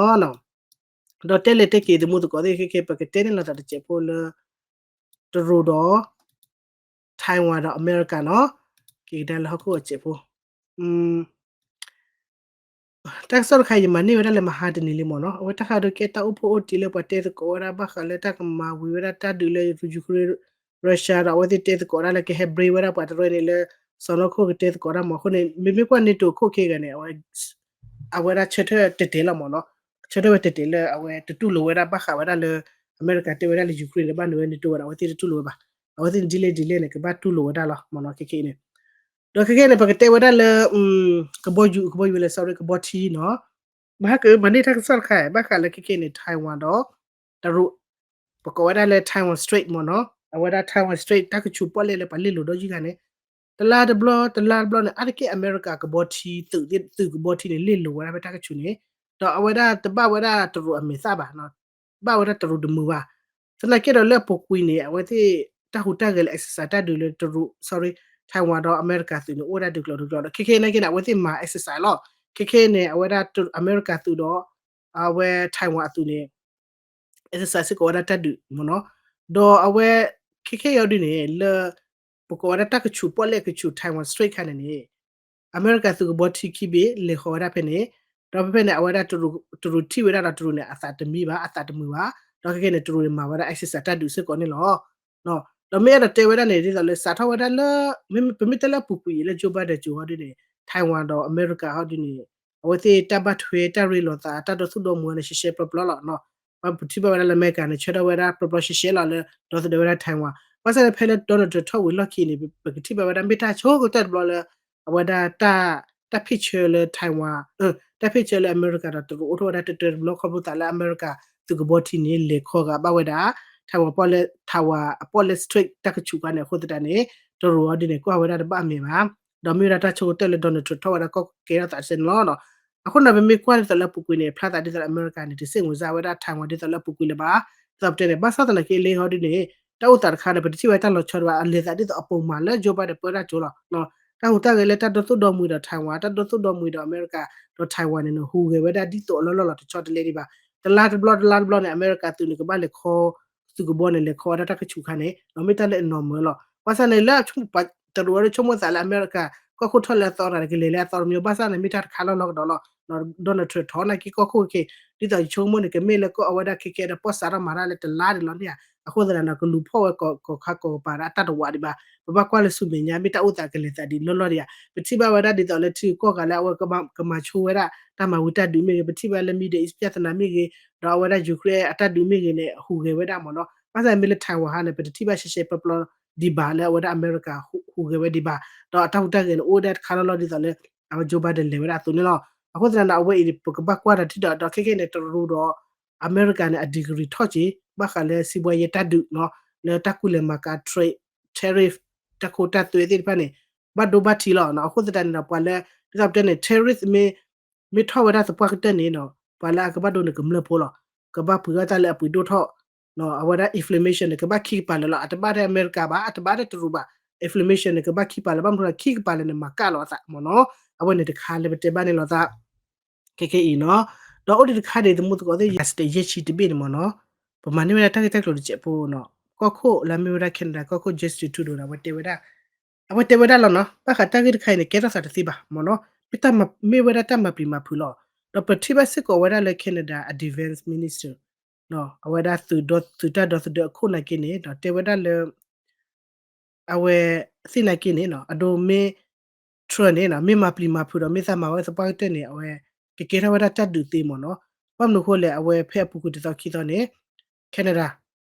ဒီးတဲလဲၤတဲက့ၤသမူသကိးသ့ၣ်ခဲခဲ ပကတဲန့ၣ်လိာ်သးတစဲးဖိလၢ တရူးဒီး Taiwan ဒီးအမဲရကၤနီၤ က့ၤကဒါလၢဟီၣ်ခိၣ်အစဲးဖိ တၢ်ကစီၣ်တခါအံၤ ယမၤန့ၢ်ဝဲဒၣ်လၢမဟါတနံၤလံမ့ၢ်နီၤ. အဝဲတၢ်ဃးဒီးကဲတၢ်အိၣ်ဖှိၣ်အိၣ်တံၢ်လၢပှၤတဲသကိးဝဲဒၣ်ဘၣ်ဃးလၢတၢ်ကမၤဝံၤဝဲဒၣ်တၢ်ဒုးလၢ Ukraine Russia ဒီးအဝဲသ့ၣ်တဲသကိးဒၣ်လၢကဟဲ break ဝဲဒၣ်ပှၤတရၢန့ၣ်လၢ စီၤနီၢ်ခိၣ်ကတဲသကိးဒၣ်မ့ၢ်အဃိန့ၣ် မ့မ့ၢ်ကွၢ် NATO ခိၣ်ခံဂၤန့ၣ် အဝဲဒၣ်ဆၢထၢၣ်တဲာ်တဲာ်လီၤမ့ၢ်နီၤ. ဆၢထၢၣ်ဝဲတဲာ်တဲာ်လၢအဝဲတတူၢ်လိာ်ဝဲဒၣ်ဘၣ်ဃးဝဲဒၣ်လၢ အမဲရကၤတဲဝဲဒၣ်လၢ Ukraine န့ၣ် ဘၣ်နုာ်ဝဲ NATO ဝဲဒၣ် အဝဲသ့ၣ်တတူၢ်လိာ်ဝဲဘၣ်. အဝဲသ့ၣ်ဒ်လဲၣ်ဒ်လဲၣ်န့ၣ် ကဘၣ်တူၢ်လိာ်ဝဲဒၣ်လီၤမ့ၢ်နီၤ ခဲခဲအံၤန့ၣ် ဒီးခဲခဲန့ၣ် ပကတဲဝဲဒၣ်လၢ ကဘီယူၤ ကဘီယူၤလဲၣ် sorry ကဘီထံနီၤ. မဟါကမၤန့ၢ်တၢ်ကစီၣ်တခါ ဘၣ်ဃးလၢခဲခဲန့ၣ် Taiwan ဒီး တရူး ပကိးဝဲဒၣ်လၢ Taiwan Strait မ့ၢ်နီၤ. အဝဲဒၣ် Taiwan Strait တၢ်ကဆူးပီၣ်လဲၣ်လၢပှၤလ့ၢ်လိၤဒီးယုၢ်ဂၤန့ၣ် တလါတဘျီ တလါတဘျီန့ၣ် အါတက့ၢ်အမဲရကၤကဘီထံ သုးကဘီထံန့ၣ် လ့ၢ်လိၤဝဲဒၣ်ဖဲတၢ်ကဆူးန့ၣ် ဒီးအဝဲဒၣ်တဘၣ်ဝဲဒၣ်တရူးအမဲာ်သၣ်ဘၣ် ဘၣ်ဝဲဒၣ်တရူးတမုာ်ဘၣ်. သနာ်က့ဒီးလၢအပူၤကွံာ်န့ၣ် အဝဲသ့ၣ်တၢ်ဟူးတၢ်ဂဲၤလၢ exercise တၢ်ဒုးလၢတရူး sorry Taiwan ဒီးအမဲရကၤသုးန့ၣ် အိၣ်ဝဲဒၣ်ဒုးကျိၤဒုးကျိၤဒီး ခဲခဲနာ်က့န့ၣ် အဝဲသ့ၣ်မၤ exercise လီၤ. ခဲခဲန့ၣ် အဝဲဒၣ်အမဲရကၤသုးဒီး အဝဲ Taiwan အသုးန့ၣ် exercise စ့ၢ်ကီးဝဲဒၣ်တၢ်ဒုးမ့ၢ်နီၤ. ဒီးအဝဲ ခဲခဲအံၤဒ်န့ၣ် လၢ ပကိးဝဲဒၣ်တၢ်ကဆူးပီၣ်လဲၣ်ကဆူး Taiwan Strait ခါန့ၣ်န့ၣ် အမဲရကၤသုးကဘီထံခံဘ့ၣ်လဲၤဃီၤဝဲဒၣ်ဖဲန့ၣ် ဒီးဖဲဖဲန့ၣ် အဝဲဒၣ်တရူးထံၣ်ဝဲဒၣ်ဒီးတရူးန့ၣ် အသးတမံဘၣ် အသးတမုာ်ဘၣ်. ဒီးခဲခဲန့ၣ် တရူးန့ၣ်မၤဝဲဒၣ် exercise တၢ်ဒုးစ့ၢ်ကီးန့ၣ်လီၤ. ဒီးမ့ၢ်အဲၣ်ဒိးတဲဝဲဒၣ်န့ၣ် ဒ်သိးလၢစးထီၣ်ဝဲဒၣ်လၢ ပမ့ၢ်တဲလၢအပူၤကွံာ်အံၤလၢ Joe Biden ကၠိၤဟီဒ်န့ၣ် Taiwan ဒီးအမဲရကၤဟီဒ်န့ၣ် အဝဲသ့ၣ်တၢ်ဘၣ်ထွဲတၢ်ရ့လိာ်သး တၢ်ဒိသူၣ်ဒိသးမုာ်န့ၣ် ရှဲရှဲပျီပျီလီၤ. ပထံၣ်ဘၣ်ဝဲဒၣ်လၢအမဲရကၤန့ၣ် ဆၢထၢၣ်ဝဲဒၣ်ပျီပျီရှဲရှဲလီၤလၢ ဒီသဒၢဝဲဒၣ် Taiwan. ဘၣ်ဆၣ်န့ၣ် ဖဲလၢ Donald Trump ထီၣ်ဝံၤလီၢ်ခံန့ၣ် ပကထံၣ်ဘၣ်ဝဲဒၣ် မ့ၢ်တၢ်ဆိကတၢၢ်တဘျီလၢ အဝဲဒၣ် တၢ်ဖ့ၣ်ဆၢလၢ Taiwan တၢ်ဖ့ၣ်ဆၢလၢ အမဲရကၤဒီးတရူးအိၣ်ထီၣ်ဝဲဒၣ်တတၢတဘျီခီဖျိသးလၢအမဲရကၤသုးကဘီထံန့ၣ် လဲၤခီဂာ်ဘၣ်ဝဲဒၣ် Taiwan ပီၣ်လဲၣ် Taiwan အပီၣ်လဲၣ် Strait တၢ်ကဆူးခါန့ၣ် အဃိသတးန့ၣ် တရူးအီၤဒ်န့ၣ် ကွၢ်ဝဲဒၣ်တဘၣ်အမဲာ်ဘၣ်. ဒီးမ့ၢ်ဝဲဒၣ်တၢ်ဆိကတၢၢ်လၢ Donald Trump ထီၣ်ဝဲဒၣ်ကီၢ်ကဲထီၣ်သးတစဲးန့ၣ်လီၤ. အဃိန့ၣ် ပမ့ၢ်ကွၢ်ဒ်သိးလၢအပူၤကွံာ်န့ၣ် ဖျါသးဒ်သိးလၢအမဲရကၤန့ၣ် တစ့ၣ်မုာ်စၢ်ဝဲဒၣ် Taiwan ဒ်သိးလၢအပူၤကွံာ်လၢၤဘၣ်. ဒ်သိးပတဲန့ၣ် ဘၣ်ဆၣ်သနာ်က့လၢဟီဒ်န့ၣ် တၢ်အိၣ်သးတခါန့ၣ် ပတထံၣ်ဝဲတၢ်လီၤဆီဒံးဘၣ် အလဲၤသးဒ်သိးအပိာ်မုၣ်လၢ Joe Biden ပၢတၢ်ကၠိၤလီၤ. တၢ်ဟူးတၢ်ဂဲၤလၢတၢ်ဒိသူၣ်ဒီမှံၤဒီး Taiwan, တၢ်ဒိသူၣ်ဒီမှံၤဒီးအမဲရကၤ ဒီး Taiwan န့ၣ်န့ၣ် ဟူးဂဲၤဝဲဒၣ်ဒ်သိးအလီၢ်လီၢ်လီၤတဆီတလဲဒံးဘၣ်. တလါတဘျီတလါတဘျီန့ၣ် အမဲရကၤသုးန့ၣ် ကဘၣ်လဲၤခီ သုးကဘီန့ၣ် လဲၤခီဝဲဒၣ်တၢ်ကဆူးခါန့ၣ် မ့ၢ်တၢ်လၢအနီၢ်မၢလီၤ. ဘၣ်ဆၣ်န့ၣ်လၢ တရူးအီၤဒီးဆိကမိၣ်သးလၢအမဲရကၤ ကီၢ်ခိၣ်ထီၣ်လၢအသီတဂၤန့ၣ် ကလဲၤလၢအသီတမံၤ ဘၣ်ဆၣ်န့ၣ် မ့ၢ်တၢ်တခါလီၢ်လီၢ်ကဒီးလီၤ. Donald Trump ထီၣ်နာ်က့ကီၢ်ခိၣ်ခဲ ဒ်သိးယဆိကမိၣ်န့ၣ် ကမ့ၢ်လၢကီၢ်အဝဲဒၣ်ခဲခဲဒီး ပီၣ်စးထီၣ်မၤတၢ်လၢတလါဒံးလီၤန့ၣ်ဧါ. အဃိသတးန့ၣ် ကလူၤဖီၣ်ဝဲကီၢ်ခါကီၢ်ကပၤဒီးအတၢ်တဝးဒံးဘၣ်. ပဘၣ်ကွၢ်လၢဆူမဲာ်ညါ မ့ၢ်တၢ်အိၣ်သးကလဲၤသးဒ်လီၢ်လီၢ်ဒံးဧါ. ပထံၣ်ဘၣ်ဝဲဒၣ်ဒ်သိးလၢထံကီၢ်ဂၤလၢအဝဲကမၤဆိဝဲဒၣ် တၢ်မၤဝံၤတၢ်ဒုးမ့ၢ်ဂ့ၤ, ပထံၣ်ဘၣ်လၢ Middle East ပြဿနာမ့ၢ်ဂ့ၤ, ဒီးအဝဲဒၣ် Ukraine အတၢ်ဒုးမ့ၢ်ဂ့ၤန့ၣ် ဟူးဂဲၤဝဲဒၣ်မ့ၢ်နီၤ. ဘၣ်ဆၣ်မ့ၢ်လၢ Taiwan ဟါန့ၣ် ပတထံၣ်ဘၣ်ရှဲရှဲပျီပျီဒံးဘၣ်လၢအဝဲဒၣ်အမဲရကၤဟူးဂဲၤဝဲဒံးဘၣ်. ဒီးအတၢ်ဟူးတၢ်ဂဲၤန့ၣ် အိၣ်ဝဲဒၣ်တခါလီၢ်လီၢ်ဒ်သိးလၢ အဝဲ Joe Biden လဲၤဝဲဒၣ်အသိးန့ၣ်လီၤ. အဃိသတးန့ၣ် အဝဲအံၤ ပကဘၣ်ကွၢ်တၢ်ထံၣ်ဒီး ဒီးခဲခဲန့ၣ် တရူးဒီး အမဲရကၤန့ၣ် အ degree ထီၣ်က့ၤ ဘၣ်ဃးလၢစံးဘှီယဲတၢ်ဒုးနီၤ လၢတၢ်ကူၣ်လဲၤမၤကၤ trade tariff တၢ်ခိတၢ်သွဲသ့ၣ်တဖၣ်န့ၣ် ဘၣ်ဒိဘၣ်ထံးလီၤ. အဃိသတးန့ၣ်ဒီး ပှၤလၢ ဒ်သိးပတဲန့ၣ် tariff မ့ၢ် မ့ၢ်ထီၣ်ဝဲဒၣ်သပှၢ်ကတၢၢ်န့ၣ်နီၤ ပှၤလၢအကဘၣ်ဒိန့ၣ်ကမျၢၢ်ဖိလီၤ. ကဘၣ်ပှ့ၤအီၣ်တၢ်လၢအပှ့ၤဒိၣ်ထီၣ် အဝဲဒၣ် inflation န့ၣ် ကဘၣ်ခံကပၤလၢာ်လီၤ. အတဘၣ်ထဲအမဲရကၤဘၣ်, အတဘၣ်ထဲတရူးဘၣ်. inflation န့ၣ် ကဘၣ်ခံကပၤလၢာ် ဘၣ်မနုၤလဲၣ် ခံကပၤလၢာ်န့ၣ် မၤကၣ်လီၤအသးမ့ၢ်နီၤ. အဝဲန့ၣ်တခါလၢပတဲဘၣ်န့ၣ်လီၤသး ခဲခဲအံၤနီၤ. ဒီးအိၣ်ဒံးတခါဒံး သမူသကိးသ့ၣ် ယၤစတယဲၢ်ဆံတဘ့ၣ်န့ၣ်မ့ၢ်နီၤ, ပမၤန့ၢ်ဝဲဒၣ်တၢ်ဂ့ၢ်တၢ်ကျိၤတစဲးဖိနီၤ, ကီၢ်ခိၣ်လၢအမ့ၢ်ဝဲဒၣ် Canada ကီၢ်ခိၣ် Justin Trudeau ဒီး အဝဲတဲဝဲဒၣ် အဝဲတဲဝဲဒၣ်လီၤနီၤ, ဘၣ်ဃးတၢ်ဂ့ၢ်တခါအံၤန့ၣ် ကဲထီၣ်သးတသ့ဘၣ်မ့ၢ်နီၤ, မ့ၢ်တၢ်မၤ မ့ၢ်ဝဲဒၣ်တၢ်မၤပျံၤမၤဖုးလီၤ. ဒီးပထံၣ်ဘၣ်စ့ၢ်ကီးဝဲဒၣ်လၢ Canada အ defense minister အဝဲဒၣ်သုးဒီသုးတၢ်ဒီသဒၢအခိၣ်နာ်က့န့ၣ် ဒီးတဲဝဲဒၣ်လၢ အဝဲသ့ၣ်နာ်က့န့ၣ်နီၤ, အဒိမ့ၢ် Trump န့ၣ်နီၤ, မ့ၢ်မၤပျံၤမၤဖုးဒီး မ့ၢ်သးမၤဝဲသပှၢ်ကတၢၢ်န့ၣ် အဝဲ ကကဲထီၣ်ဝဲဒၣ်တၢ်ဒုးသ့မ့ၢ်နီၤ. ဘၣ်မနုၤအဃိလဲၣ်, အဝဲဖဲအပူၤကွံာ်တသီခံသီန့ၣ် Canada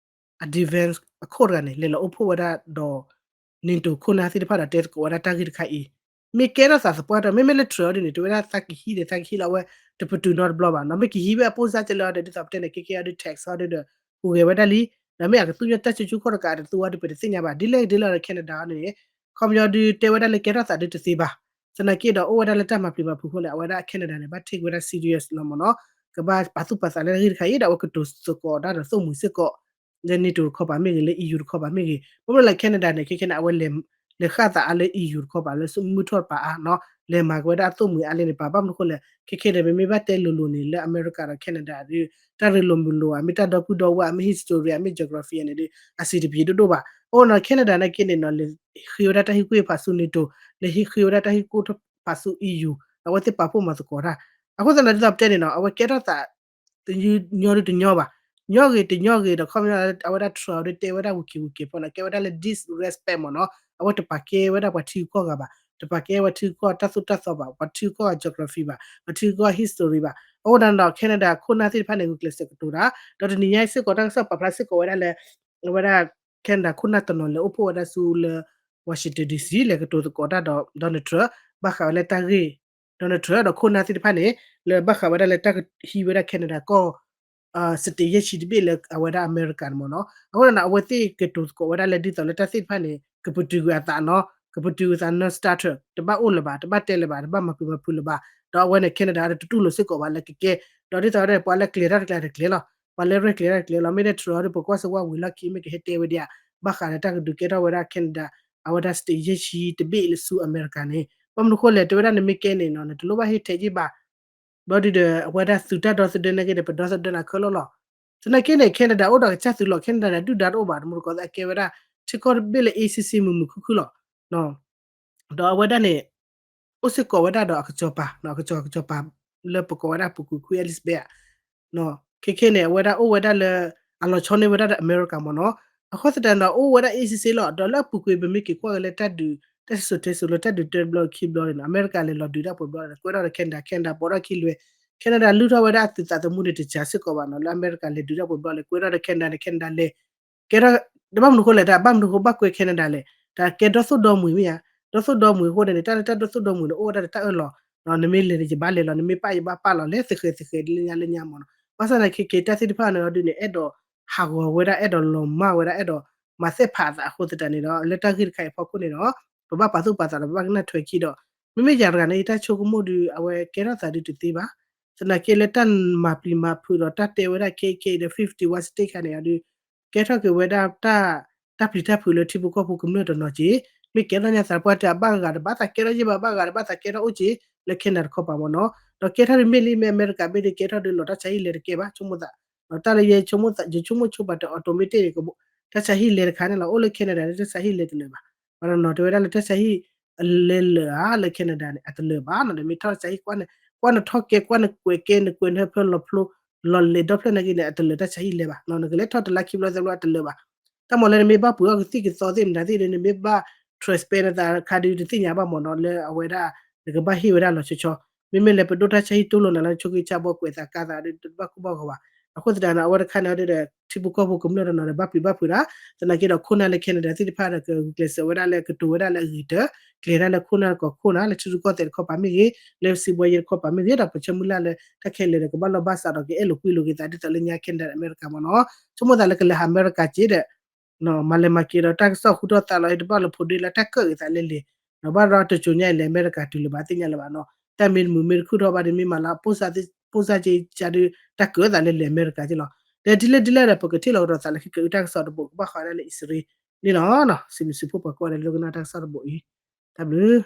အ defense အခိၣ်တဂၤန့ၣ် လဲၤလီၤအိၣ်ဖှိၣ်ဝဲဒၣ်ဒီး NATO ခိၣ်နၢ်သ့ၣ်တဖၣ်ဒီး တဲသကိးဝဲဒၣ်တၢ်ဂ့ၢ်တခါအံၤ မ့ၢ်ကဲထီၣ်သးသပှၢ်တၢၢ်, မ့မ့ၢ်လၢ Trump အီၤဒ်န့ၣ် တဲဝဲဒၣ်သးကဟံးဒီး သးကဟံးလီၤ အဝဲတပတုာ်နီတဘျီဘၣ်နီၤ. မ့ၢ်ကဟံးဝဲအပိၢ်စါကဲလၢအီၤဒီး ဒ်သိးပတဲန့ၣ် ခဲခဲအီၤဒုး tax အီၤဒုးဒီး ဟူးဂဲၤဝဲဒၣ်လံ. ဒီးမ့ၢ်အကသူၣ်ညိၣ်တၢ်စုဆူၣ်ခိၣ်တကး တသူအီၤဒုး ပတသ့ၣ်ညါဘၣ်. ဒ်လဲၣ်ဒ်လဲၣ်ဒီး Canada အီၤန့ၣ် ခီပညီဒုး တဲဝဲဒၣ်လၢကဲထီၣ်သးဒုးတသ့ဘၣ်. သနာ်က့ဒီး အိၣ်ဝဲဒၣ်လၢတၢ်မၤပျံၤမၤဖုးအဃိန့ၣ် အဝဲဒၣ် Canada န့ၣ် ဘၣ် take ဝဲဒၣ် serious လီၤမ့ၢ်နီၤ. ကဘၣ်ပာ်သူၣ်ပာ်သးလၢတၢ်ဂ့ၢ်တခါအံၤ ဒီးအဝဲကတိၤသကိးတၢ်ဒီးသိၣ်မှံၤစ့ၢ်ကီး လၢ NATO တခီပၤမ့ၢ်ဂ့ၤ, လၢ EU တခီပၤမ့ၢ်ဂ့ၤ, ဘၣ်မနုၤလဲၣ် Canada န့ၣ် ခဲခဲန့ၣ် အဝဲလဲၤဃၣ်သးအါလၢ EU တခီပၤ လၢမုၢ်ထီၣ်တပၤအါနီၤ, လဲၤမၤက့ၤဝဲဒၣ်အသိၣ်မှံၤအါလၢန့ၣ် ပာ်ဘၣ်မနုၤအဃိလဲၣ်, ခဲခဲန့ၣ် ပမ့ၢ်ဘၣ်တဲလိၤလိၤန့ၣ် လၢအမဲရကၤဒီး Canada ဒီး တၢ်ရ့လိာ်မုာ်လိာ်ဧါ, မ့ၢ်တၢ်ဒီပုၢ်ဒီဝဲၢ်ဧါ, မ့ၢ် history ဧါ, မ့ၢ် geography ဧါန့ၣ်ဒီး အဆင်တပြေဒိၣ်ဒိၣ်ဘၣ်. အဃိနီၤ Canada နာ်က့န့ၣ်နီၤ လဲၤဃ့ဝဲဒၣ်တၢ်ဟံၣ်ကူၣ်ဖးဆူ NATO, လဲၤဃ့ဝဲဒၣ်တၢ်ဟံၣ်ကူၣ်ဖးဆူ EU, အဝဲသ့ၣ်ပာ်ဖှိၣ်မၤသကိးတၢ်. အဃိသတးန့ၣ် ဒ်သိးပတဲန့ၣ်နီၤ အဝဲကဲထီၣ်သး တညီဒုတညီဘၣ်. ညီဂ့ၤတညီဂ့ၤဒီး ခီပညီအဝဲဒၣ် Trump အီၤဒုး တဲဝဲဒၣ်ဝံၤက့ၤဝံၤက့ၤဖီန့ၣ် ကဲဝဲဒၣ်လၢ disrespect မ့ၢ်နီၤ. အဝဲတပာ်ကဲဝဲဒၣ်ပှၤထံဂုၤကီၢ်ဂၤဘၣ်, တပာ်ကဲပှၤထံဂုၤကီၢ်ဂၤတၢ်သိၣ်တၢ်သီဘၣ်, ပှၤထံဂုၤကီၢ်ဂၤ geography ဘၣ်, ပှၤထံဂုၤကီၢ်ဂၤ history ဘၣ်. အဃိသတးန့ၣ်ဒီး Canada ခိၣ်နၢ်သ့ၣ်တဖၣ်န့ၣ် ဂုာ်ကျဲးစၢးကတိၤတၢ်, ဒီးတနံၤညါအံၤစ့ၢ်ကီး တၢ်ကစီၣ်ပာ်ဖျါစ့ၢ်ကီးဝဲဒၣ်လၢ အဝဲဒၣ် Canada ခိၣ်နၢ်တနီၤလဲၤအိၣ်ဖှိၣ်ဝဲဒၣ်ဆူလၢ Washington D C လဲၤကတိၤသကိးတၢ်ဒီး Donald Trump ဘၣ်ဃးဝဲလၢတၢ်ဂ့ၢ် Donald Trump ဒီးခိၣ်နၢ်သ့ၣ်တဖၣ်န့ၣ် လၢဘၣ်ဃးဝဲဒၣ်လၢတၢ်ကဟံးဝဲဒၣ် Canada ကီၢ် state ယဲၢ်ဆံတဘ့ၣ်လၢအဝဲဒၣ်အမဲရကၤန့ၣ်မ့ၢ်နီၤ. အဃိသတးန့ၣ် အဝဲသ့ၣ်ကတိၤသကိးဝဲဒၣ်လၢဒ်သိးလၢတၢ်သ့ၣ်တဖၣ်န့ၣ် ကပတုာ်ကွံာ်အသးနီၤ, ကပတုာ်ကွံာ်အသး non-starter တဘၣ်အိၣ်လၢၤဘၣ်, တဘၣ်တဲလၢၤဘၣ်, တဘၣ်မၤပျံၤမၤဖုးလၢၤဘၣ်. ဒီးအဝဲန့ၣ် Canada ဒီးတတူၢ်လိာ်စ့ၢ်ကီးဘၣ်လၢကကဲ, ဒီးဒ်သိးဒီး ပှၤလၢကျဲၤတၢ်တကျဲၤတကျဲၤလီၤ, ပှၤလၢရဲၣ်ကျဲၤတၢ်တကျဲၤလီၤ. မ့ၢ်ဒၣ် Trump အီၤဒုး ပကွၢ်စၢၤဝဲဝံၤလီၢ်ခံ မ့ၢ်ကဟဲတဲဝဲဒၣ်ဧါ, ဘၣ်ဃးလၢတၢ်ကဒုးကဲထီၣ်ဝဲဒၣ် Canada အဝဲဒၣ် state ယဲၢ်ဆံတဘ့ၣ်လၢဆူအမဲရကၤန့ၣ် ဘၣ်မနုၤအဃိလဲၣ် တဲဝဲဒၣ်နမ့ၢ်ကဲန့ၣ်နီၤ နတလိၣ်ဘၣ်ဟ့ၣ်ထဲးက့ၤဘၣ် ဘျီဒုဒီး အဝဲဒၣ်သုးတၢ်ဒီသဒၢနာ်က့ဒီး ပဒီသဒၢနၤခဲလၢာ်လီၤ. သနာ်က့န့ၣ် Canada အိၣ်ဒီးကစၢ်သုးလီၤ, Canada ဒုၣ်ဒါတအိၣ်ဘၣ်, တမူတကိးသ့ၣ်အကဲဝဲဒၣ် ထံကီၢ်တဘ့ၣ်လၢ အ့ၣ်စ့ၣ်စ့ၣ်မုာ်မုာ်ခုၣ်ခုၣ်လီၤ. ဒီးအဝဲဒၣ်န့ၣ် အိၣ်စ့ၢ်ကီးဝဲဒၣ်ဒီးအကစီၤပၤ, အကစီၤ ကစီၤပၤလၢပကိးဝဲဒၣ်ပူၤကွံာ် Queen Elizabeth ဧါ ခဲခဲန့ၣ် အဝဲဒၣ်အိၣ်ဝဲဒၣ်လၢ အလီၤဆီန့ၢ်ဝဲဒၣ်ဒီးအမဲရကၤမ့ၢ်နီၤ. အဃိသတးဒီး အိၣ်ဝဲဒၣ်အ့ၣ်စ့ၣ်စ့ၣ်လီၤ. ဒီးလၢအပူၤကွံာ် ပမ့ၢ်က့ၤကွၢ်က့ၤလၢတၢ်ဒုး တၢ်စံၣ်စိၤတဲစိၤလၢတၢ်ဒုးတၢတဘျီခံဘျီန့ၣ်နီၤ အမဲရကၤလဲၤလီၤဒုးတၢ်ပှဲၤဘျီဒီး ကွဲထီၣ်ဒီး Canada, Canada ဘၣ်ကွဲထီၣ်ဒီး Canada ခံလွဲၢ်, Canada လုၢ်ထီၣ်ဝဲဒၣ်အသုးသးသမူန့ၣ်တစှၤစ့ၢ်ကီးဘၣ်နီၤ လၢအမဲရကၤလဲၤဒုးတၢ်ပှဲၤဘျီလဲၤကွဲထီၣ်ဒီး Canada န့ၣ် Canada လဲၤ ကဲထီၣ် တဘၣ်မနုၤအဃိလဲၣ် တၢ်ဘၣ်မနုၤအဃိဘၣ်ကွဲ Canada လဲၣ်, တၢ်ကဲဒီသိၣ်ဒီမှံၤမ့ၢ်ဧါ, ဒီသိၣ်ဒီမှံၤအဃိန့ၣ် တၢ်လၢတၢ်ဒီသိၣ်ဒီမှံၤန့ၣ် အိၣ်ဝဲဒၣ်ဒီးတၢ်အၢၣ်လီၤ, နမ့ၢ်လဲၤန့ၣ် ယဘၣ်လဲၤလီၤ, နမ့ၢ်ပာ်ယဘၣ်ပာ်လီၤ လဲၤသဃဲၤသဃဲၤလၢညါလၢညါမ့ၢ်နီၤ. ဘၣ်ဆၣ်သနာ်က့ ခဲက့ၤတၢ်သ့ၣ်တဖၣ်န့ၣ်အီၤဒုန့ၣ် အဲၣ်ဒိးဟးဂီၤဝဲဒၣ် အဲၣ်ဒိးလီၤမၢ်ဝဲဒၣ် အဲၣ်ဒိးမၤသ့ၣ်ဖးအသးအဃိသတးန့ၣ်ဒီး လၢတၢ်ဂ့ၢ်တခါအံၤအဖီခိၣ်န့ၣ်ဒီး ပဘၣ်ပာ်သူၣ်ပာ်သးဒီး ပဘၣ်ကနၣ်ထွဲခံဒီး မ့မ့ၢ်ယၤတဂၤန့ၣ် ယတၢ်ဆိကမိၣ်ဒု အဝဲကဲထီၣ်သးဒုတသ့ဘၣ်. သနာ်က့လၢတၢ်မၤပျံၤမၤဖုးဒီးတၢ်တဲဝဲဒၣ်ခဲအံၤခဲအံၤဒီး fifty-one state ခါန့ၣ်အီၤဒု ကဲထီၣ်က့ၤဝဲဒၣ် တၢ်ပျံၤတၢ်ဖုးလၢထံဖိကီၢ်ဖိကမျၢၢ်တနီၤက့ၤ မ့ၢ်ကဲထီၣ်ညါသးပှၢ်တဲအဘၣ်ဂၤတဘၣ်သးကဲထီၣ်ယဲၢ်ဘၣ် ဘၣ်ဂၤတဘၣ်သးကဲထီၣ်အိၣ်က့ၤ လၢ Canada တခီပၤမ့ၢ်နီၤ. ဒီးကဲထီၣ်တမ့ၢ်လံ မ့ၢ်အမဲရကၤမ့ၢ်ဒ်ကဲထီၣ်ဒီးလီၤတၢ်ဆါဟံၣ်လဲၤတကဲဘၣ် ဆိကမိၣ်သး, တၢ်လၢယ ယဆိကမိၣ်ဆိကပၤတ automatic န့ၣ် တၢ်ဆါဟံၣ်လဲၤတခါန့ၣ်လီၤ. အိၣ်လၢ Canada န့ၣ် တၢ်ဆါဟံၣ်လဲၤတလၢာ်ဘၣ်. ပှၤတနီၤတဲဝဲဒၣ်လၢတၢ်ဆါဟံၣ် အလဲၤလၢာ်ဧါ လၢ Canada န့ၣ် အတလၢာ်ဘၣ်နီၤ. ဒီးမ့ၢ်ထီၣ်တၢ်ဆါဟံၣ်ကွၢ်န့ၣ် ကွၢ်နထီၣ်ကဲ ကွၢ်နကွဲးကဲ နကွဲးနဟၢဖၢလီၤဖျိ လီၤလဲၤဒီဖျၢၣ်နာ်က့န့ၣ် အတလၢာ်တၢ်ဆါဟံၣ်လဲၤဘၣ်နီၤ. နကလဲၤထီၣ်တလါခံဘျီသၢဘျီအတလၢာ်ဘၣ်. တၢ်မၤလၢနမ့ၢ်ဘၣ်ပှ့ၤအီၣ်ကသံၣ်ကသီသ့ၣ်မတၤသ့ၣ်ဒီး နမ့ၢ်ဘၣ် transfer နသးခါဒုးတသ့ၣ်ညါဘၣ်မ့ၢ်နီၤ လၢအဝဲဒၣ် နကဘၣ်ဟ့ၣ်ဝဲဒၣ်လီၤဆီဆီ မ့မ့ၢ်လဲၤပဒိၣ်တၢ်ဆါဟံၣ်တူၢ်လိာ်နၤလၢနဆိက့ၤဆါဘီကွဲးသးကါသးဒီး တဘၣ်ကူၣ်ဘၣ်ဂီၤဘၣ်. အဃိသတးန့ၣ် အဝဲတခါန့ၣ်ဒီး ထံဖိကီၢ်ဖိကမျၢၢ်တနီၤဒီး ဘၣ်ပျံၤဘၣ်ဖုးဒၣ် သနာ်က့ဒီး ခိၣ်နၢ်လၢ Canada သ့ၣ်တဖၣ်ဒီး ကဂုာ်ကျဲးစၢးဝဲဒၣ်လၢကတိၤဝဲဒၣ်လၢအဂ့ၤကတၢၢ် ကျဲၤဒၣ်လၢခိၣ်နၢ်တကီၢ်ခိၣ်နၢ် လၢထံရူၢ်ကီၢ်သဲးတခီပၤမ့ၢ်ဂ့ၤ လၢစံးဘှီယဲၢ်တခီပၤမ့ၢ်ဂ့ၤ ဒီးပဆၢမုၢ်လၢ်လၢ တၢ်ခဲလၢာ်ဒီးကဘၣ်လီၢ်ဘၣ်စးဒီးကအဲၣ်လိာ်ကွံလိာ်က့ၤသးဒ်သိးလၢညါ Canada အမဲရကၤမ့ၢ်နီၤ. ဆိကမိၣ်သးလၢကလဲၤဟးအမဲရကၤက့ၤဒီး မၤလဲၤမၤက့ၤဒီးတၢ်ကစီၣ်ဟူထီၣ်သးလီၤ တဘၣ်လၢဖိဒ့လၢတၢ်ကၢၣ်က့ၤသးလၢလဲၤ ဒီးဘၣ်ဒီးတစိၤညါအံၤလဲၤအမဲရကၤတုၤလၢၤဘၣ်သ့ၣ်ညါလၢၤဘၣ်နီၤ. တၢ်မ့ၢ်တမုာ်မ့ၢ်တခုၣ်ထီၣ်ဘၣ်ဒီးမ့ၢ်မၤလၢ ပိၢ်စၢ်က့ၤကါဒုး တၢ်ကၢၣ်သးလၢလဲၤအမဲရကၤက့ၤလီၤ. ဒီးဒ်လဲၣ်ဒ်လဲၣ်ဒီး ပကထံၣ်လီၤကဒီးသးလၢခံကအုတၢ်ကစီၣ်တဘိ ကဘၣ်ဃးဒၣ်လၢအံၣ်စရ့လးန့ၣ်လီၤ. စံးဘျုးစံးဖှိၣ်ပှၤကိးဂၤဒဲးလၢကနၣ်တၢ်ကစီၣ်တဘိအံၤ တၢ်ဘျုး